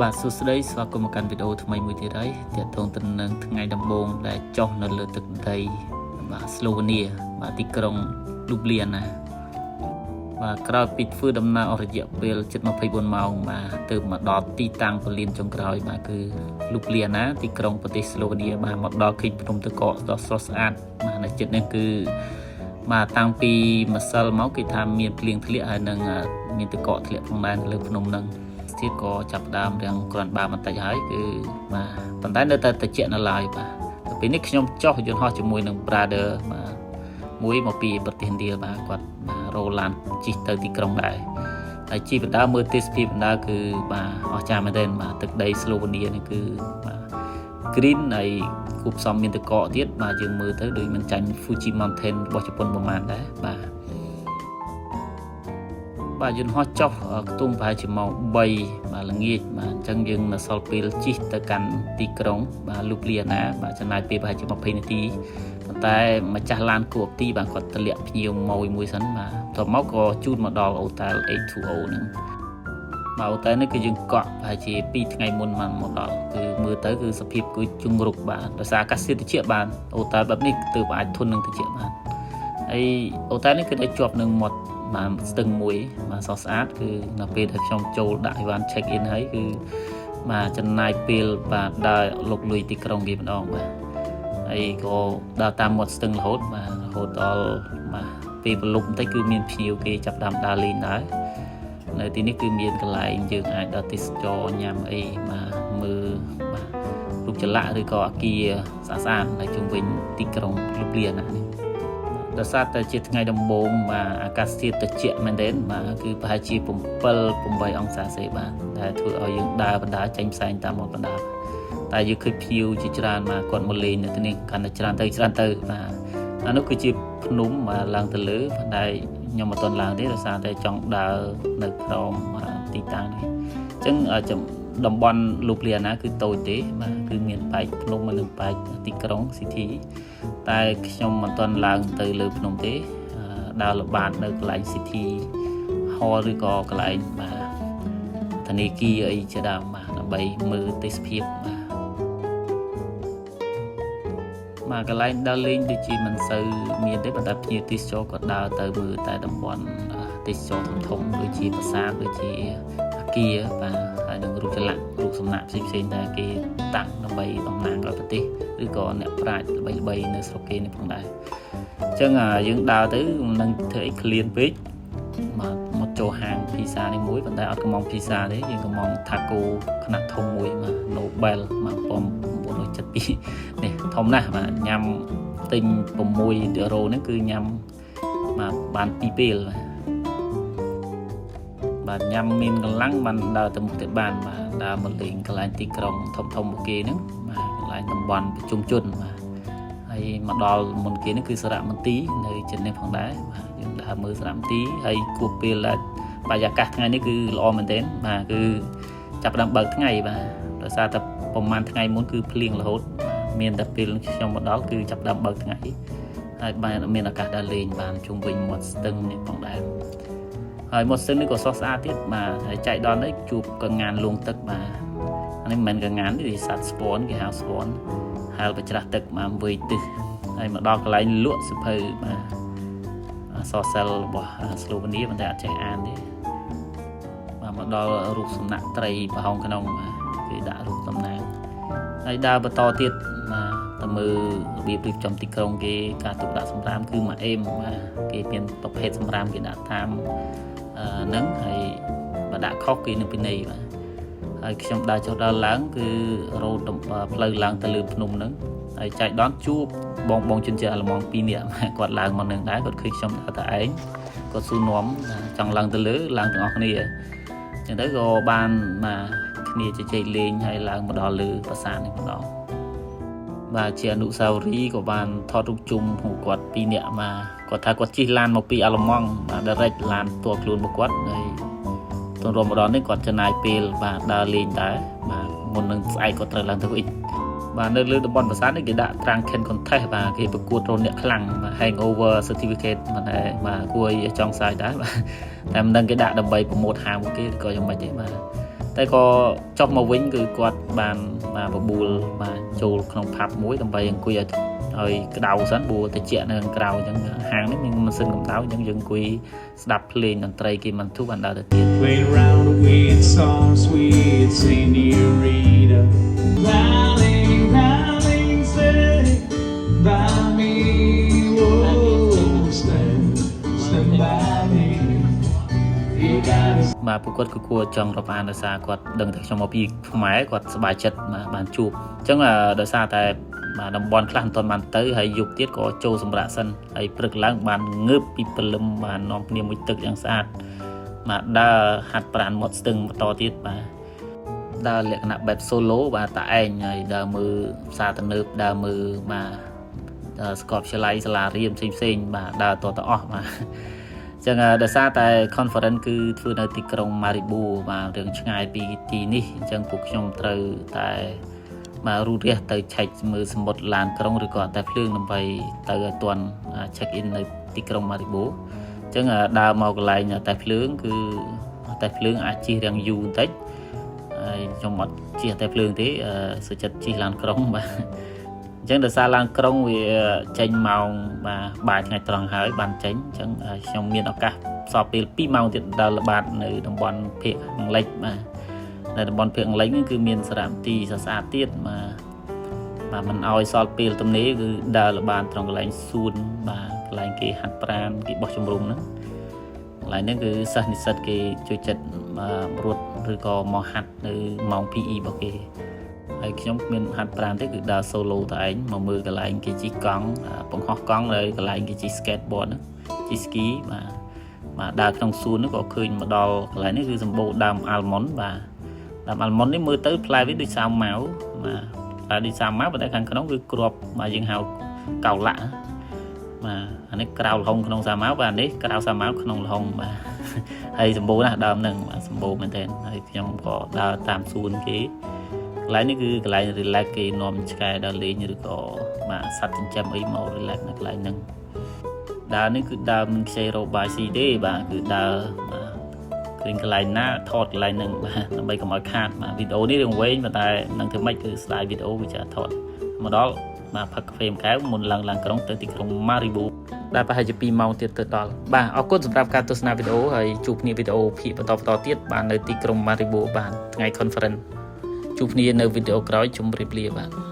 បាទសួស្តីស្វាគមន៍មកកាន់វីដេអូថ្មីមួយទៀតហើយទាក់ទងទៅនឹងថ្ងៃដំបូងដែលចុះនៅលើទឹកដីបាទស្លូវេនីបាទទីក្រុងលូបលៀណាបាទក្រោយពីធ្វើដំណើរអស់រយៈពេលជិត24ម៉ោងបាទទើបមកដល់ទីតាំងពលានចុងក្រោយបាទគឺលូបលៀណាទីក្រុងប្រទេសស្លូវេនីបាទមកដល់ឃើញភ្នំទឹកកកដ៏ស្រស់ស្អាតបាទនៅជិតនេះគឺបាទតាំងពីម្សិលមកគេថាមានភ្លៀងធ្លាក់ហើយនឹងមានទឹកកកធ្លាក់ផងដែរនៅលើភ្នំហ្នឹង ស្ថិតក៏ចាប់ផ្ដើមរាំងគ្រាន់បើបន្តិចហើយគឺបាទប៉ុន្តែនៅតែតិចនៅឡើយបាទទៅពេលនេះខ្ញុំចុះយន្តហោះជាមួយនឹង brother បាទមួយមកពីប្រទេសឥណ្ឌាបាទគាត់បាទរោឡានជិះទៅទីក្រុងដែរហើយជិះបណ្ដើមើលទេសភាពបណ្ដើគឺបាទអស្ចារ្យមែនទែនបាទទឹកដីស្លូវេនីនេះគឺបាទ green ហើយគូផ្សំមានទឹកកកទៀតបាទយើងមើលទៅដូចមិនចាញ់ Fuji Mountain របស់ជប៉ុនប្រហែលដែរបាទបាទយន្តហោះចុះខ្ទង់ប្រហែលជាម៉ោង3បាទល្ងាចបាទអញ្ចឹងយើងនៅសល់ពេលជិះទៅកាន់ទីក្រុងបាទលូបលីអាណាបាទចំណាយពេលប្រហែលជា20នាទីប៉ុន្តែម្ចាស់ឡានគួបទីបាទគាត់តម្លាក់ភ្ញៀវម៉ួយមួយសិនបាទបន្ទាប់មកក៏ជូនមកដល់អូតែល H2O ហ្នឹងបាទអូតែលនេះគឺយើងកក់ប្រហែលជា2ថ្ងៃមុនបានមកដល់គឺមើលទៅគឺសភាពគឺជង្រុកបាទដោយសារអាកាសធាតុត្រជាក់បាទអូតែលបែបនេះទើបអាចធន់នឹងត្រជាក់បានហើយអូតែលនេះគឺได้ជាប់នឹងមាត់បាទស្ទឹងមួយបាទស្រស់ស្អាតគឺនៅពេលដែលខ្ញុំចូលដាក់អីវ៉ាន់ check in ហើយគឺបាទចំណាយពេលបាទដើរលុកលុយទីក្រុងគេម្ដងបាទហើយក៏ដើរតាមមាត់ស្ទឹងរហូតបាទរហូតដល់បាទពេលព្រលប់បន្តិចគឺមានភ្ញៀវគេចាប់ដើមដើរលេងដែរនៅទីនេះគឺមានកន្លែងយើងអាចដល់ទេសចរញ៉ាំអីបាទមើលបាទរូបចម្លាក់ឬក៏អាគារស្អាតៗនៅជុំវិញទីក្រុងលូបលៀណានេះដោយសារតែជាថ្ងៃដំបូងបាទអាកាសធាតុត្រជាក់មែនទែនបាទគឺប្រហែលជា7 8អង្សាសេបាទដែលធ្វើឲ្យយើងដើរបណ្ដើរចេញផ្សែងតាមមាត់បណ្ដើរតែយើងឃើញភ្ញៀវជាច្រើនបាទគាត់មកលេងនៅទីនេះកាន់តែច្រើនទៅច្រើនទៅបាទអានោះគឺជាភ្នំបាទឡើងទៅលើប៉ុន្តែខ្ញុំមិនទាន់ឡើងទេដោយសារតែចង់ដើរនៅក្រោមទីតាំងនេះអញ្ចឹងតំបន់លូបលីអាណាគឺតូចទេបាទគឺមានបែកភ្នំនិងបែកទីក្រុង city តែខ្ញុំមិនទាន់ឡើងទៅលើភ្នំទេដើរល្បាតនៅកន្លែង city hall ឬក៏កន្លែងបាទធនាគារអីជាដើមបាទដើម្បីមើលទេសភាពបាទបាទកន្លែងដើរលេងដូចជាមិនសូវមានទេប៉ុន្តែភ្ញៀវទេសចរក៏ដើរទៅមើលតែតំបន់ទេសចរធំធំដូចជាប្រាសាទដូចជាអាគារបាទហើយនឹងរូបចម្លាក់រូបសំណាកផ្សេងផ្សេងដែលគេតាំងដើម្បីតំណាងឲ្យប្រទេសឬក៏អ្នកប្រាជ្ញល្បីៗនៅស្រុកគេនេះផងដែរអញ្ចឹងយើងដើរទៅមិននឹងធ្វើអីឃ្លានពេកបាទមកចូលហាងភីសានេះមួយប៉ុន្តែអត់កំងភីសាទេយើងកំង taco ខ្នាតធំមួយបាទ Nobel 1972នេះធំណាស់បាទញ៉ាំទិញ6យូរ៉ូហ្នឹងគឺញ៉ាំបាទបាន2ពេលបាទញ៉ាំមានកម្លាំងបានដើរទៅមុខទៀតបានបាទដើរមកលេងកន្លែងទីក្រុងធំធំរបស់គេហ្នឹងបាទកន្លែងតំបន់ប្រជុំជនបាទហើយមកដល់មុនគេហ្នឹងគឺសារមន្ទីរនៅជិតនេះផងដែរបាទយើងដើរមើលសារមន្ទីរហើយគួរពេលដែលបរិយាកាសថ្ងៃនេះគឺល្អមែនទែនបាទគឺចាប់ផ្ដើមបើកថ្ងៃបាទដោយសារតែប្រហែលថ្ងៃមុនគឺភ្លៀងរហូតមានតែពេលខ្ញុំមកដល់គឺចាប់ផ្ដើមបើកថ្ងៃហើយបានមានឱកាសដើរលេងបានជុំវិញមាត់ស្ទឹងនេះផងដែរហើយមាត់ស្ទឹងនេះក៏ស្រស់ស្អាតទៀតបាទហើយចែកដល់នេះជួបកងានលងទឹកបាទអានេះមិនមែនកងានទេសត្វ swan គេហៅ swan ហែលបច្រាស់ទឹកមកវេទិសហើយមកដល់កន្លែងលក់សភៅបាទអក្សរសិល្ប៍របស់ស្លូវេនីប៉ុន្តែអត់ចេះអានទេបាទមកដល់រូបសំណាក់ត្រីប្រហោងក្នុងបាទគេដាក់រូបតំណាងហើយដើរបន្តទៀតបាទទៅមើលរបៀបរៀបចំទីក្រុងគេការទុកដាក់សម្រាមគឺមួយអេមបាទគេមានប្រភេទសម្រាមគេដាក់តាមហ្នឹងហើយបើដាក់ខុសគេនឹងពិន័យបាទហើយខ្ញុំដើរចុះដើរឡើងគឺរោតផ្លូវឡើងទៅលើភ្នំហ្នឹងហើយចែកដនជួបបងបងជនជាតិអាល្លឺម៉ង់2នាក់គាត់ឡើងមកនឹងដែរគាត់ឃើញខ្ញុំដើរតែឯងគាត់សួរនាំចង់ឡើងទៅលើឡើងទាំងអស់គ្នាអញ្ចឹងទៅក៏បានបាទគ្នាជជែកលេងហើយឡើងមកដល់លើប្រាសាទនេះម្ដងបាទជាអនុស្សាវរីយ៍ក៏បានថតរូបជុំពួកគាត់ពីរនាក់មកគាត់ថាគាត់ជិះឡានមកពីអាល្លឺម៉ង់បាទ direct ឡានផ្ទាល់ខ្លួនរបស់គាត់ហើយទម្រាំមកដល់នេះគាត់ចំណាយពេលបាទដើរលេងដែរបាទមុននឹងស្អែកគាត់ត្រូវឡើងទៅវិញបាទនៅលើតំបន់ប្រាសាទនេះគេដាក់ Drunken Contest បាទគេប្រកួតរអ្នកខ្លាំងបាទ Hangover Certificate បាទបាទគួរឲ្យចង់សាយដែរបាទតែមិនដឹងគេដាក់ដើម្បីpromote ហាងពួកគេឬក៏យ៉ាងម៉េចទេបាទ តែក៏ចុះមកវិញគឺគាត់បានបាទបបួលបាទចូលក្នុង pub មួយដើម្បីអង្គុយឲ្យក្តៅសិនព្រោះតិចនៅខាងក្រៅអញ្ចឹងហាងនេះមានម៉ាស៊ីនកម្ដៅអញ្ចឹងយើងអង្គុយស្ដាប់ភ្លេងតន្ត្រីគេមិនធូរបានដើរទៅទៀត Played around with some sweet senorita. Darling, darling, stand by me. Whoa, stand, stand by me. You gotta បាទពួកគាត់គឺគួរចង់រាប់អានដោយសារគាត់ដឹងតែខ្ញុំមកពីខ្មែរគាត់សប្បាយចិត្តបាទបានជួបអញ្ចឹងអឺដោយសារតែបាទតំបន់ខ្លះមិនទាន់បានទៅហើយយប់ទៀតក៏ចូលសម្រាកសិនហើយព្រឹកឡើងបានងើបពីព្រលឹមបាននាំគ្នាមួយទឹកយ៉ាងស្អាតបាទដើរហាត់ប្រាណមាត់ស្ទឹងបន្តទៀតបាទដើរលក្ខណៈបែប solo បាទតាឯងហើយដើរមើលផ្សារទំនើបដើរមើលបាទសាកលវិទ្យាល័យសាលារៀនផ្សេងផ្សេងៗបាទដើរតទៅអស់បាទ ចឹងដោយសារតែ conference គឺធ្វើនៅទីក្រុង Maribor បាទរឿងឆ្ងាយពីទីនេះអញ្ចឹងពួកខ្ញុំត្រូវតែបាទរូតរះទៅឆែកមើលសមុទ្រឡានក្រុងឬក៏តែភ្លើងដើម្បីទៅឲ្យទាន់ check in នៅទីក្រុង Maribor អញ្ចឹងដើរមកកន្លែងតែភ្លើងគឺតែភ្លើងអាចជិះរាងយូរបន្តិចហើយខ្ញុំអត់ជិះតែភ្លើងទេសុចិត្តជិះឡានក្រុងបាទអញ្ចឹងដោយសារឡានក្រុងវាចេញម៉ោងបាទបាយថ្ងៃត្រង់ហើយបានចេញអញ្ចឹងខ្ញុំមានឱកាសសល់ពេល2ម៉ោងទៀតដើរល្បាតនៅតំបន់ភាគខាងលិចបាទនៅតំបន់ភាគខាងលិចហ្នឹងគឺមានសារមន្ទីរស្អាតទៀតបាទបាទមិនអោយសល់ពេលទំនេរគឺដើរល្បាតត្រង់កន្លែងសួនបាទកន្លែងគេហាត់ប្រាណគេបោះជំរំហ្នឹងកន្លែងហ្នឹងគឺសិស្សនិស្សិតគេជួយចិត្តរត់ឬក៏មកហាត់នៅម៉ោង PE របស់គេហើយខ្ញុំគ្មានហាត់ប្រាណទេគឺដើរ solo តែឯងមកមើលកន្លែងគេជិះកង់បង្ហោះកង់នៅកន្លែងគេជិះ skateboard ហ្នឹងជិះ ski បាទបាទដើរក្នុងសួនហ្នឹងក៏ឃើញមកដល់កន្លែងនេះគឺសម្បូរដើម almond បាទដើម almond នេះមើលទៅផ្លែវាដូចសាវម៉ាវបាទផ្លែដូចសាវម៉ាវប៉ុន្តែខាងក្នុងគឺគ្រាប់បាទយើងហៅកៅឡាក់បាទអានេះក្រៅល្ហុងក្នុងសាវម៉ាវបាទនេះក្រៅសាវម៉ាវក្នុងល្ហុងបាទហើយសម្បូរណាស់ដើមហ្នឹងបាទសម្បូរមែនទែនហើយខ្ញុំក៏ដើរតាមសួនគេកន្លែងនេះគឺកន្លែង relax គេនាំឆ្កែដើរលេងឬក៏បាទសត្វចិញ្ចឹមអីមក relax នៅកន្លែងហ្នឹងដើរនេះគឺដើរមិនខ្ចីរកបាយស៊ីទេបាទគឺដើរបាទឃើញកន្លែងណាថតកន្លែងហ្នឹងបាទដើម្បីកុំឲ្យខាតបាទវីដេអូនេះរឿងវែងប៉ុន្តែនឹងធ្វើម៉េចគឺស្ដាយវីដេអូវាចាថតមកដល់បាទផឹកកាហ្វេមួយកែវមុនឡើងឡើងក្រុងទៅទីក្រុង Maribor ដែលប្រហែលជា2ម៉ោងទៀតទៅដល់បាទអរគុណសម្រាប់ការទស្សនាវីដេអូហើយជួបគ្នាវីដេអូភាគបន្តបន្តទៀតបាទនៅទីក្រុង Maribor បាទថ្ងៃ conference ជួបគ្នានៅវីដេអូក្រោយជម្រាបលាបាទ។